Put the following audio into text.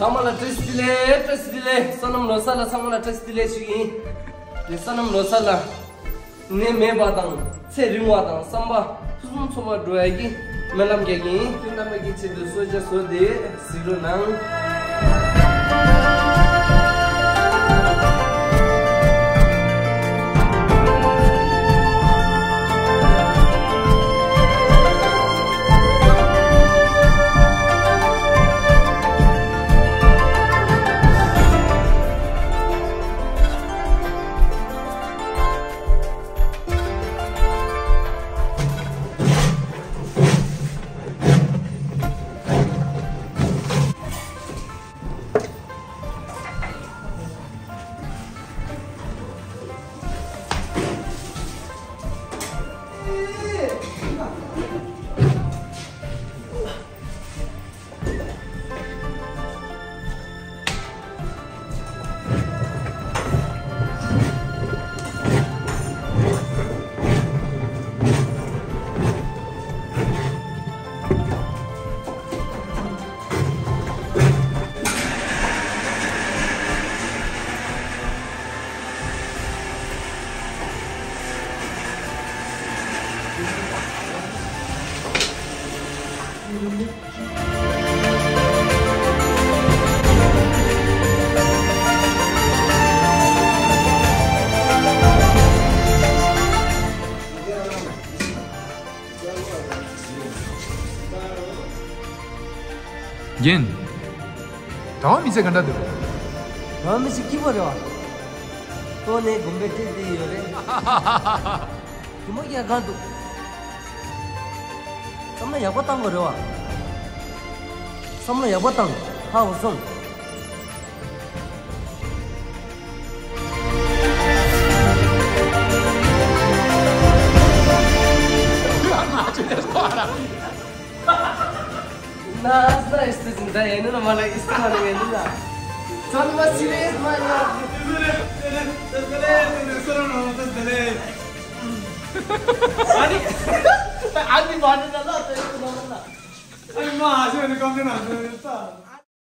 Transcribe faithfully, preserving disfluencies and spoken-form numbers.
ཚང་མ་ལ་བཀྲ་ཤིས་བདེ་ལེགས། བཀྲ་ཤིས་བདེ་ལེགས། སོ་ནམ་ལོ་གསར་ལ་ཚང་མ་ལ་བཀྲ་ཤིས་བདེ་ལེགས་ཞུ་གི་ཡིན། དེ་སོ་ནམ་ལོ་གསར་ལ་ནད་མེད་པ་དང་ཚེ་རིང་བ་དང་བསམ་པ་ཕུན་སུམ་ཚོགས་པ་འགྲོ་ཡ་གི་སྨོན་ལམ་རྒྱག་གི་ཡིན། དེ་རྣམ་པ་གི་ཆེད་དུ་གསོལ་ཇ་བཟོས་ཏེ་གཟིགས་རོགས་གནང་། རྒན། གྲྭ་བ་མི་ཚེ་ག་འདྲ་འདུག་གྲྭ་བ་མི་ཚེ་སྐྱིད་པོ་རེད་བ། ཏོག་ནས་དགོན་པའི་སྤྲེལ་བསྡད་ཡོད་རེད། གད་མོ་རྒྱག་ག་འདུག་བསམ་བློ་ཡག་པོ་བཏང་དགོས་རེད་བ། བསམ་བློ་ཡག་པོ་བཏང་། ཧ་གོ་སོང་། ན་ས་ཨིས་ཏི་ཛིན་ད་ཡེ་ནི་ན་མ་ལ་ཨིས་ཏི་ཁ་ནི་ཡེ་ནི་ན། ཚོ་ནི་མ་སི་རི་ཡས་མ་ཡ། ཨ་ནི་ཨ་ནི་མ་ནི་ན་ལ་ཏེ་ཡེ་ནི་ན་ལ། ཨ་ནི་མ་ཨ་ཤི་ནི་ཀམ་ནི་ན་ཏེ་ཡེ་ཏ།